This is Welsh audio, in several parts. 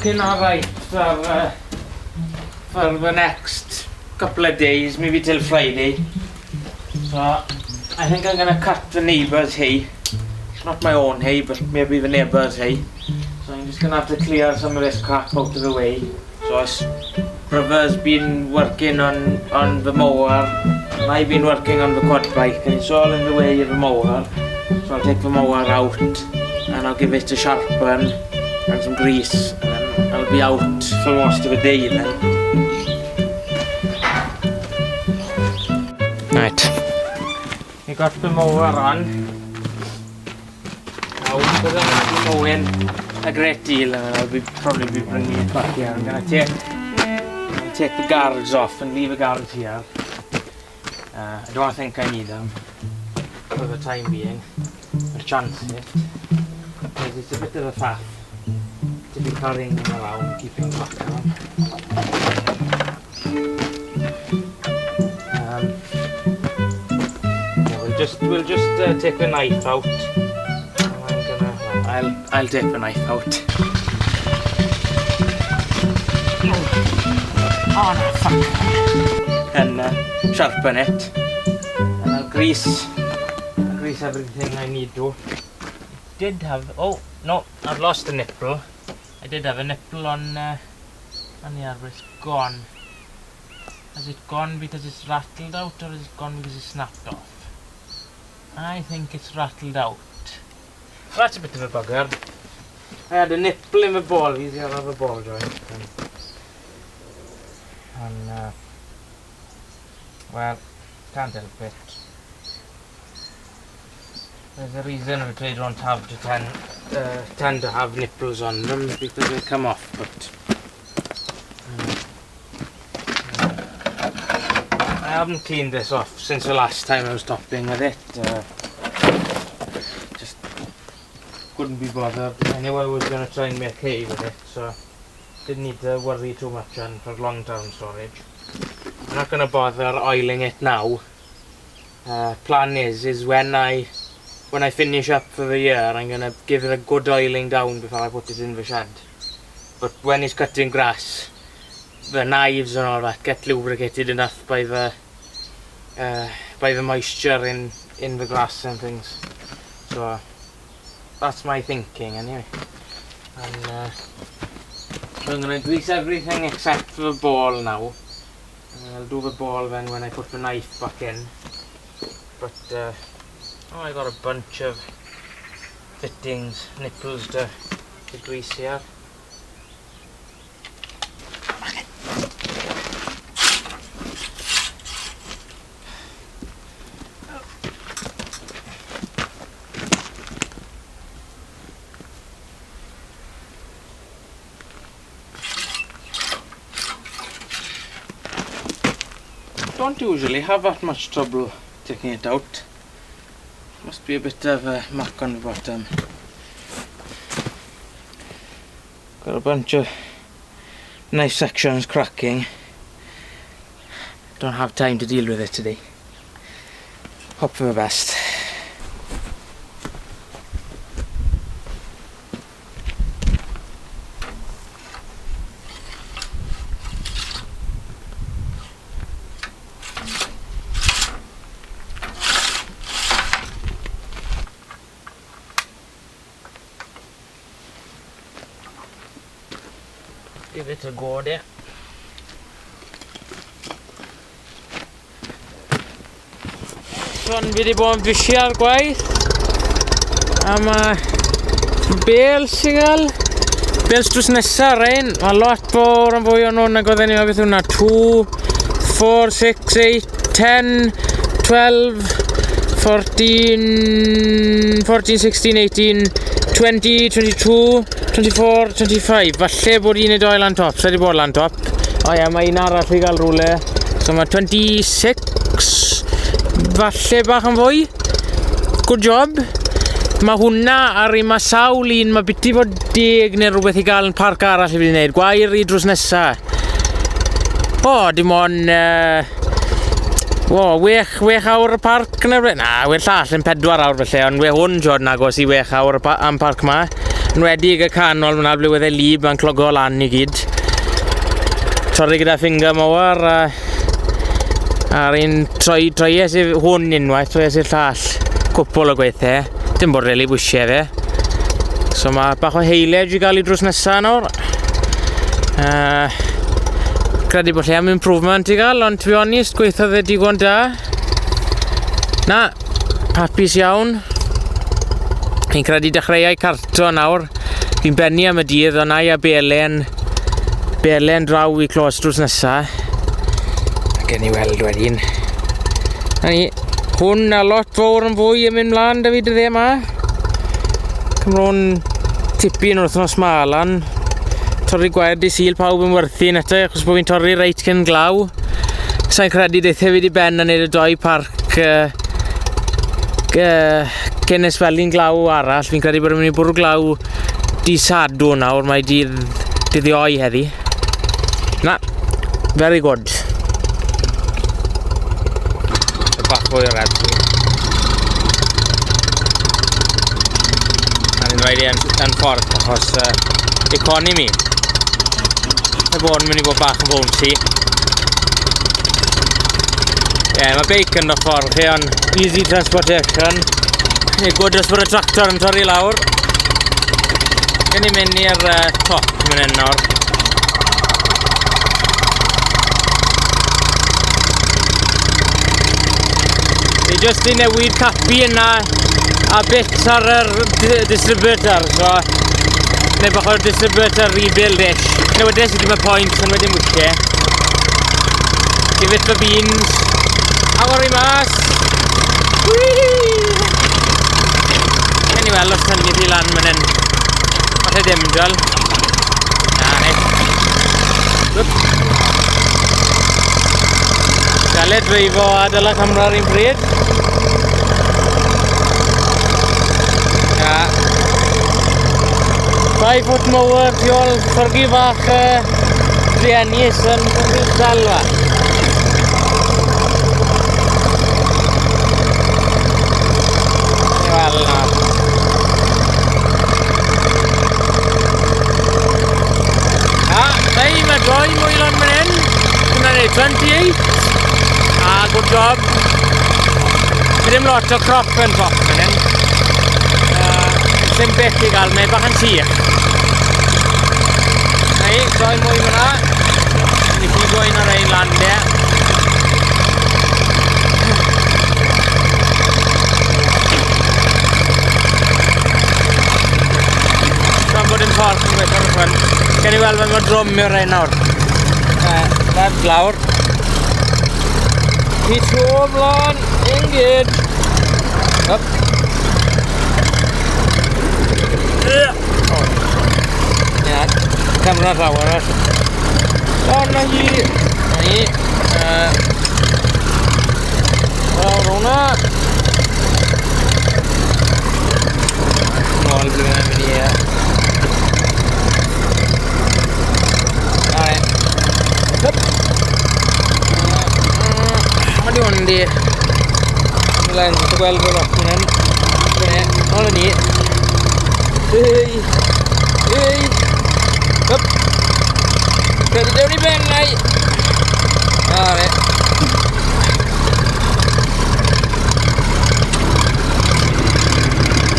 looking alright for, for the next couple of days, maybe till Friday. So I think I'm gonna cut the neighbour's hay. Not my own hay, but maybe the neighbour's hay. So I'm just gonna have to clear some of this crap out of the way. So it's brother's been working on the mower, and I've been working on the quad bike, and it's all in the way of the mower. So I'll take the mower out and I'll give it a sharpen and some grease, and then I'll be out for most of the day then. Right, we got the mower on. Now, because I'm going to be mowing a great deal, and I'll be probably be bringing it back here. I'm going to take the guards off and leave the guards here. I don't think I need them for the time being. A chance it, because it's a bit of a faff to be carrying them around, keeping track of them. We'll just take the knife out. I'll take the knife out. Oh no, fuck. And sharpen it. And I'll grease everything I need to. Did have, oh no, I've lost a nipple. I did have a nipple on the other, it's gone. Has it gone because it's rattled out, or is it gone because it's snapped off? I think it's rattled out. That's a bit of a bugger. I had a nipple in the ball. Easy, I'll have a ball joint. And well, can't help it. There's a reason that they don't have to tend to have nipples on them, because they come off. But I haven't cleaned this off since the last time I was topping with it. Just couldn't be bothered. I knew I was going to try and make hay with it, so didn't need to worry too much on for long-term storage. I'm not going to bother oiling it now. Plan is when I finish up for the year, I'm going to give it a good oiling down before I put it in the shed. But when it's cutting grass, the knives and all that get lubricated enough by the moisture in the grass and things. So that's my thinking anyway. And so I'm going to grease everything except for the ball now. And I'll do the ball then when I put the knife back in. But oh, I got a bunch of fittings, nipples to grease here. Don't usually have that much trouble taking it out. Must be a bit of a muck on the bottom. Got a bunch of knife sections cracking. Don't have time to deal with it today. Hope for the best. Give it a go there. So, fi wedi bod yn busy ar gwaith. A mae bales i gael. Bales drws nesa rein. Mae lot fawr yn fwy o nhw nag oedden ni o beth hwnna. 2, 4, 6, 8, 10, 12, 14, 14, 16, 18, 20, 22, 24, 25. Falle bod un neu doi lan top. Sa di bod lan top. O ie, mae un arall i gael rhywle. So mae 26, falle bach yn fwy. Good job. Mae hwnna ar un, mae sawl un, mae biti fod 10 neu rhywbeth i gael yn parc arall i fi wneud. Gwair i drws nesa. O, dim ond, o, 6 awr y parc neu rhywbeth. Na, we'r llall yn 4 awr felly, ond we hwn jod yn agos i 6 awr am parc ma. Enwedig y canol fyna ble wedd e lib a'n clogo lan i gyd. Torri gyda finger mower a a'r un troi, troies i hwn unwaith, troies i'r llall cwpl o gweithiau. Dim bod rili bwysiau fe. So mae bach o heilage i gael i drws nesaf nawr. Credu bod lle am improvement i gael, ond to be honest, gweithiodd e digon da. Na, hapus iawn. Fi'n credu dechreuau carto nawr. Fi'n benni am y dydd, ond ai a belen, belen draw i clos drws nesa. A gen i weld wedyn. Na ni, hwn a lot fawr yn fwy yn mynd mlaen da fi dyddiau yma. Cymro'n tipyn o'r wythnos ma lan. Torri gwair di Sul pawb yn werthu yn eto, achos bod fi'n torri reit cyn glaw. Sa'n credu deith hefyd i ben a neud y doi parc cyn ysfelyn glaw arall. Fi'n credu bod yn mynd i bwrw glaw di Sadwrn nawr, mae dydd, dydd Iau heddi. Na, very good. Bach fwy o red. A ni'n rhaid i yn, yn ffordd achos economy. Mae bod yn mynd i fod bach yn bouncy. Ie, yeah, mae beic yn y ffordd chi, ond easy transportation. Neu good os bod y tractor yn torri lawr. Gen i mynd i'r top mynd hyn nawr. Fi jyst i newid capi yna a bits ar yr distributor, so neu bach o'r distributor rebuild-ish. Newides i ddim y point yn wedyn wythie. Give it the beans. Agor i mas. Whee! Gen i weld os tynnu fi lan fan hyn. Falle ddim, Joel. Na, ni. Whoop. Galed dreifo a dyla camera ar un pryd. Na. 5 foot mower tu ôl corgi fach druenus yn cymryd selfa. Wel na. A, hei, mae droi mwy lan fan hyn. Hwna'n ei 28. A, good job. Ddim lot o crop yn top fan hyn. Ddim beth i gael, mae bach yn sych. Hei, droi mwy fyna. Ni pigo un o'r ein lan de. Tra'n bod yn ffordd yn gweithio ar y ffrynt. Gen i weld faint mor drwm yw'r rhain nawr. Left lawr. Pitch o mlaen, engage. Up. Ia, camera rhaw arall. O, na hi. Na hi. Lawr hwnna. Nôl ble mae'n mynd i. Alright. Hup. Mae di hwn di. Ymlaen, ti'n gweld fel lot fan hyn. Dyna, nôl ni. Hei. Hei. Hup. Credu dewn i ben, nai. Alright.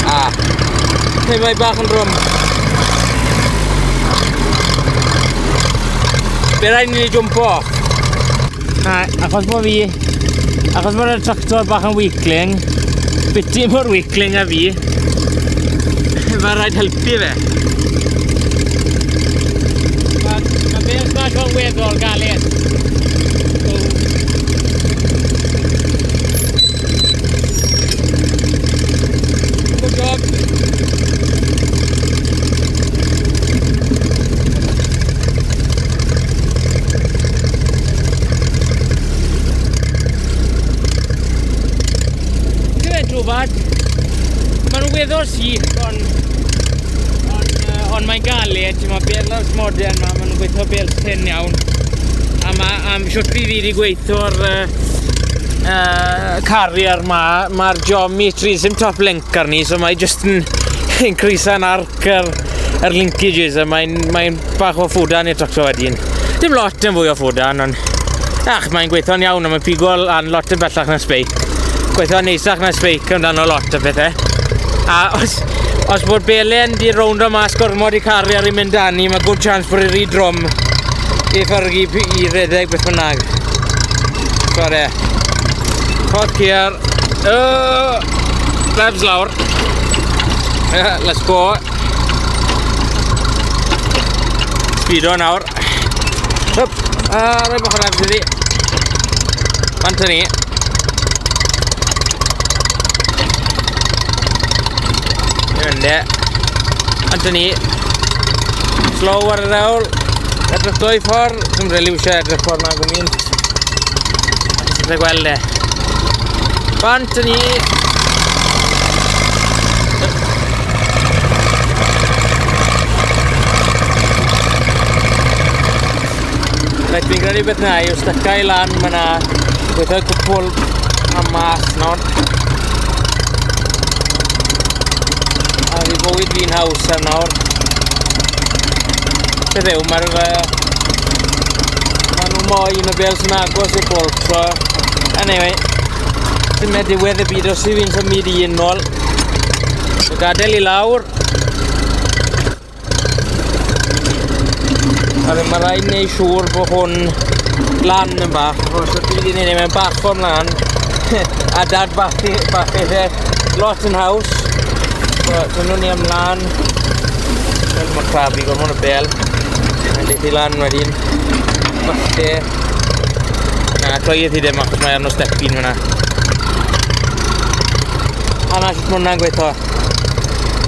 Ah. Hei, mae bach yn drwm. Be rhaid ni jumpo off? Na, achos bod fi... Achos bod y tractor bach yn weakling, biti mor weakling a fi, mae rhaid helpu fe. Mae ma beth bach o'n weddol galed. So, good job. Dwi'n too bad. Mae'n weddol sych, ond on, on mae'n galed, ti'n ma, balers modern ma, maen nhw'n gweithio bales tyn iawn. A ma, am siwt fi wedi gweithio'r carrier ma, mae'r geometry, sim top link arni, so mae just yn Increase'n arc yr, yr linkages a mae'n mae bach o ffwdan i'r tractor wedyn. Dim lot yn fwy o ffwdan, ond ach, mae'n gweithio'n iawn a mae'n pigo lan lot yn bellach na spike. Gweithio'n neisach na spike amdano lot o pethau. A os, os bod belen di rownd o mas gormod i caru ar ei mynd dani, mae good chance bod ei rhy drwm i ffyrgu i redeg beth bynnag. So de. Hot gear. Revs lawr. Let's go. Speedo nawr. Hup. A rhoi bach o revs iddi. Bant ni. Mynd e. Anthony. Slow ar yr hewl. Edrych dwy ffordd. Dwi'n rili eisiau edrych ffordd na gwmynt. Achos eisiau gweld e. Bant ni. Reit, fi'n credu beth na yw styca i lan mae na gweithio cwpl am mas nawr. A fi fywyd fi'n haws am nawr. Beth yw, mae'r ma nhw moyn y bel sy'n agos i'r bwlb, so anyway, dim e diwedd y byd os i fi'n symud un nôl. So gadael i lawr. A fe mae rhaid wneud siŵr bod hwn lan yn bach, achos y byd i'n hynny, mae'n bach o mlaen. A dad bach, bach eitha lot yn haws. So, tynnwn ni ymlaen. Fel mae crafu gormod o bel. Mae'n deithu lan wedyn. Falle. Na, toiedd hi ddim achos mae arno step-in fyna. A na sut mae hwnna'n gweithio.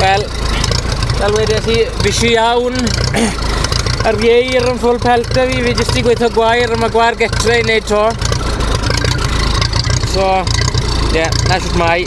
Wel, fel wedes i, fisi iawn. Yr ieir yn full pelt da fi, fi jyst i gweithio gwair, a mae gwair getre i wneud to. So, ie, yeah, na sut mae.